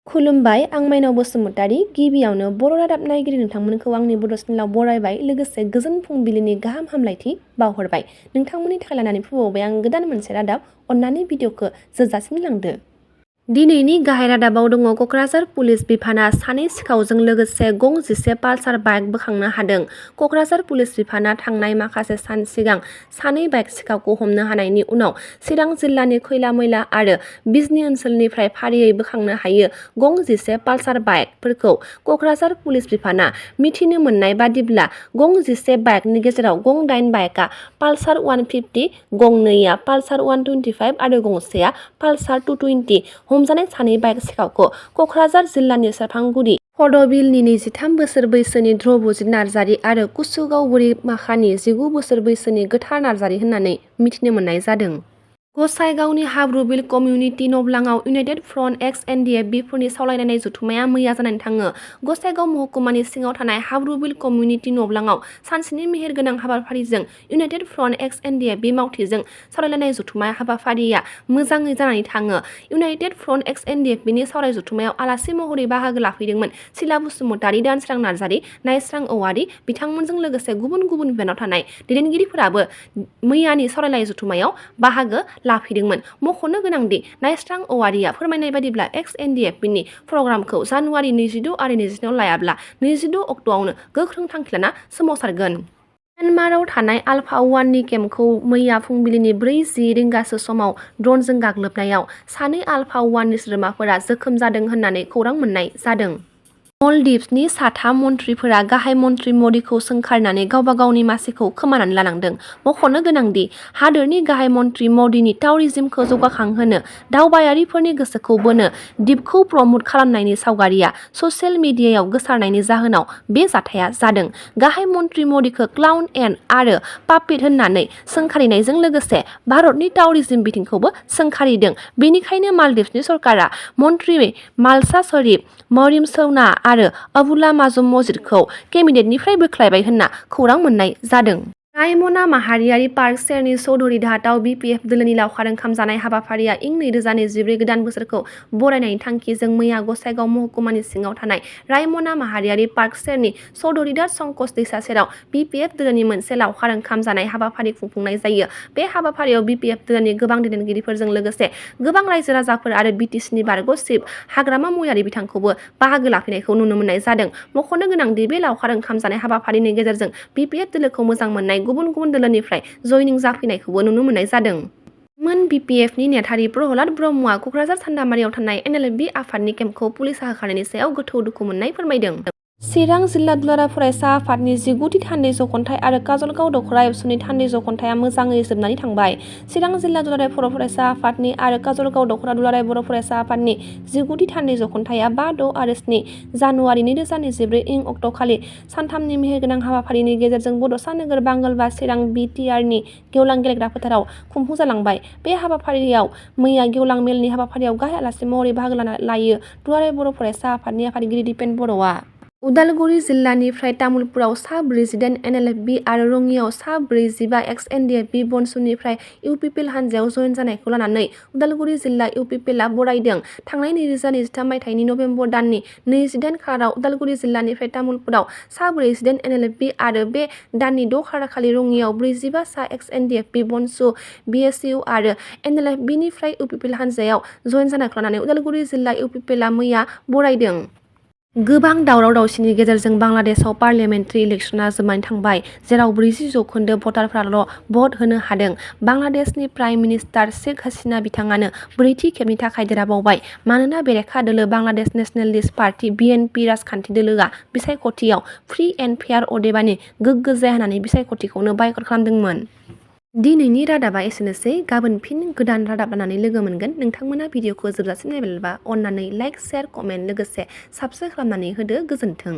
खुलुमबाय आं माइनाव बसुमतारी गिबियावनो बर' रादाब नायगिरि नोंथांमोनखौ आंनि बर' चेनेलाव बरायबाय लोगोसे गोजोन फुंबिलिनि गाहाम हामलायथि बावहरबाय नोंथांमोननि थाखाय लानानै फैबावबाय आं गोदान मोनसे रादाब अन्नानै भिडिअखौ जोबजासिम लांदो। दिनैनि गाहाय रादाबाव दङ क'क्राझार पुलिस बिफाना सानै सिखावजों लोगोसे गं 10 पालसार बाइक बोखांनो हादों। क'क्राझार पुलिस बिफाना थांनाय माखासे सान सिगां सानै बाइक सिखावखौ हमनो हानायनि उनाव चिरां जिल्लानि खैला मैला आरो बिजनी ओनसोलनिफ्राय फारियै बोखांनो हायो गं 10 पालसार बाइकफोरखौ क'क्राझार पुलिस बिफाना मिथिनो मोननाय बादिब्ला गं 10 बाइकनि गेजेराव गं 8 बाइकआ पालसार 150, गं 2आ पालसार 125 आरो गंसेआ पालसार 220। हमजानाय सानै बाइक सिखावखौ क'क्राझार जिल्लानि सेरफांगुरि हदबिलनि 23 बोसोर बैसोनि ध्रुबजित नार्जारि आरो कुसुगाव बोरिमाखानि 19 बोसोर बैसोनि गोथार नार्जारि होननानै मिथिनो मोननाय जादों। गसाइगावनि हाब्रुबिल कमिउनिटि नब्लाङाव इउनाइटेड फ्रन्ट एक्स-एनडिएफबि फोरनि सावरायलायनाय जथुम्माया मैया जानानै थाङो। गसाइगाव महकुमानि सिङाव थानाय हाब्रुबिल कमिउनिटि नब्लाङाव सानसेनि मेहेरगोनां हाबाफारिजों इउनाइटेड फ्रन्ट एक्स-एनडिएफबि मावथिजों सावरायलायनाय जथुम्मा हाबाफारिया मोजाङै जानानै थाङो। इउनाइटेड फ्रन्ट एक्स-एनडिएफबिनि सावराय जथुम्मायाव आलासि महरै बाहागो लाफैदोंमोन सिला बसुमतारी, दानसोरां नार्जारि, नायस्रां औवारि बिथांमोनजों लोगोसे गुबुन गुबुन बिफानाव थानाय दैदेनगिरिफोराबो मैयानि सावरायलायनाय जथुम्मायाव बाहागो लाफैदोंमोन। मख'नो गोनांदि नायस्रां औवारिया फोरमायनाय बादिब्ला एक्स-एनडिएफबिनि प्रग्रामखौ जानुवारि 26 आरो 27 लायाब्ला 26 अक्ट'आवनो गोख्रों थांखि लाना सोमावसारगोन। म्यानमाराव थानाय आलफा 1नि केम्पखौ मैया फुंबिलिनि 4:10 रिंगासो समाव ड्रनजों गाग्लोबनायाव सानै आलफा 1नि सोद्रोमाफोरा जोखोम जादों होननानै खौरां मोननाय जादों। मलदिभ्सनि सा 3 मन्थ्रिफोरा गाहाय मन्थ्रि मदिखौ सोंखारिनानै गावबा गावनि मासिखौ खोमानानै लानांदों। मख'नो गोनांदि हादोरनि गाहाय मन्थ्रि मदिनि टाउरिज्मखौ जौगाखांहोनो दावबायारिफोरनि गोसोखौ बोनो दिपखौ प्रम'ट खालामनायनि सावगारिया ससियेल मिडियायाव गोसारनायनि जाहोनाव बे जाथाया जादों। गाहाय मन्थ्रि मदिखौ क्लाउन आरो पापेट होननानै सोंखारिनायजों लोगोसे भारतनि टाउरिज्म बिथिंखौबो सोंखारिदों। बेनिखायनो मालदिभ्सनि सरकारा मन्थ्रि माल्सा शरीफ, मरियम सौना आरो अबुला माजुम मजिदखौ केबिनेटनिफ्राय बोख्लायबाय होनना खौरां मोननाय जादों। रायमना माहारियारि पार्क सेरनि चौधुरी घाटआव बिपिएफ दोलोनि लावखार ओंखाम जानाय हाबाफारिया इं 2024 गोदान बोसोरखौ बरायनायनि थांखिजों मैया गसाइगाव महकुमानि सिङाव थानाय रायमना माहारियारि पार्क सेरनि चौधुरी घाट संकस दैसा सेराव बिपिएफ दोलोनि मोनसे लावखार ओंखाम जानाय हाबाफारि खुंफुंनाय जायो। बे हाबाफारियाव बिपिएफ दोलोनि गोबां दैदेनगिरिफोरजों लोगोसे गोबां रायजो राजाफोर आरो बिटिसिनि बारग' चिफ हाग्रामा महिलारि बिथांखौबो बाहागो लाफैनायखौ नुनो मोननाय जादों। मख'नो गोनांदि बे लावखार ओंखाम जानाय हाबाफारिनि गेजेरजों बिपिएफ दोलोखौ मोजां मोननाय गुबुन गुबुन दोलोनिफ्राय जयनिं जाफैनायखौबो नुनो मोननाय जादों। मोन बिपिएफनि नेहाथारि प्रहलाद ब्रह्मआ क'क्राझार सान्दामारियाव थानाय एनएलएफबि आफादनि केम्पखौ पुलिसा होखारनायनि सायाव गोथौ दुखु मोननाय फोरमायदों। चिरां जिल्ला दुलाराय फरायसा आफादनि 19थि थान्दै जख'न्थाइ आरो काजलगाव दख'रा एबसुनि थान्दै जख'न्थाइआ मोजाङै जोबनानै थांबाय। चिरां जिल्ला दुलाराय बर' फरायसा आफादनि आरो काजलगाव दख'रा दुलाराय बर' फरायसा आफादनि 19थि थान्दै जख'न्थाइआ 5, 6 आरो 7 जानुवारि 2024 इं अक्ट'खालि सानथामनि मेहेरगोनां हाबाफारिनि गेजेरजों बड'सा नोगोर बांगोलबा चिरां बिटिआरनि गेवलां गेलेग्रा फोथाराव खुंफुंजालांबाय। बे हाबाफारियाव मैया गेवलां मेलनि हाबाफारियाव गाहाय आलासि महरै बाहागो लायो दुलाराय बर' फरायसा आफादनि आफादगिरि दिपेन बर'आ। उदालगुरि जिल्लानिफ्राय तामुलपुराव सा 48 एनएलएफबि आरो रङियाव सा 45 एक्स-एनडिएफबि बनसुनिफ्राय इउपिपिएल हानजायाव जयेन जानायखौ लानानै उदालगुरि जिल्ला इउपिपिएलआ बरायदों। थांनाय 2023 मायथाइनि नबेम्बर दाननि 28 खालाराव उदालगुरि जिल्लानिफ्राय तामुलपुराव सा 48 एनएलएफबि आरो बे दाननि 6 खालारखालि रङियाव 45 सा एक्स-एनडिएफबि बनसु, बिएसइउ आरो एनएलएफबिनिफ्राय इउपिपिएल हानजायाव जयेन जानायखौ लानानै उदालगुरि जिल्ला इउपिपिएलआ मैया बरायदों। गोबां दावराव दावसिनि गेजेरजों बांलादेशआव पार्लियामेन्टारि इलेक्शना जोबनानै थांबाय जेराव 40% भटारफोराल' भट होनो हादों। बांलादेशनि प्राइम मिनिस्टार शेख हासिना बिथाङानो ब्रैथि खेबनि थाखाय देरहाबावबाय मानोना बेरेखा दोलो बांलादेश नेशनेलिस्ट पार्टी बिएनपि राजखान्थि दोलोआ बिसायख'थियाव फ्रि एन्ड फेयार अदेबानि गोग्गो जाया होननानै बिसायख'थिखौनो बायकट खालामदोंमोन। दिनैनि रादाबा एसेनोसै गाबोन फिन गोदान रादाब लानानै लोगो मोनगोन। नोंथांमोना भिडिअखौ जोबजासिम नायबायब्ला अन्नानै लाइक, शेयार, कमेन्ट लोगोसे साबस्क्राइब खालामनानै होदो। गोजोन्थों।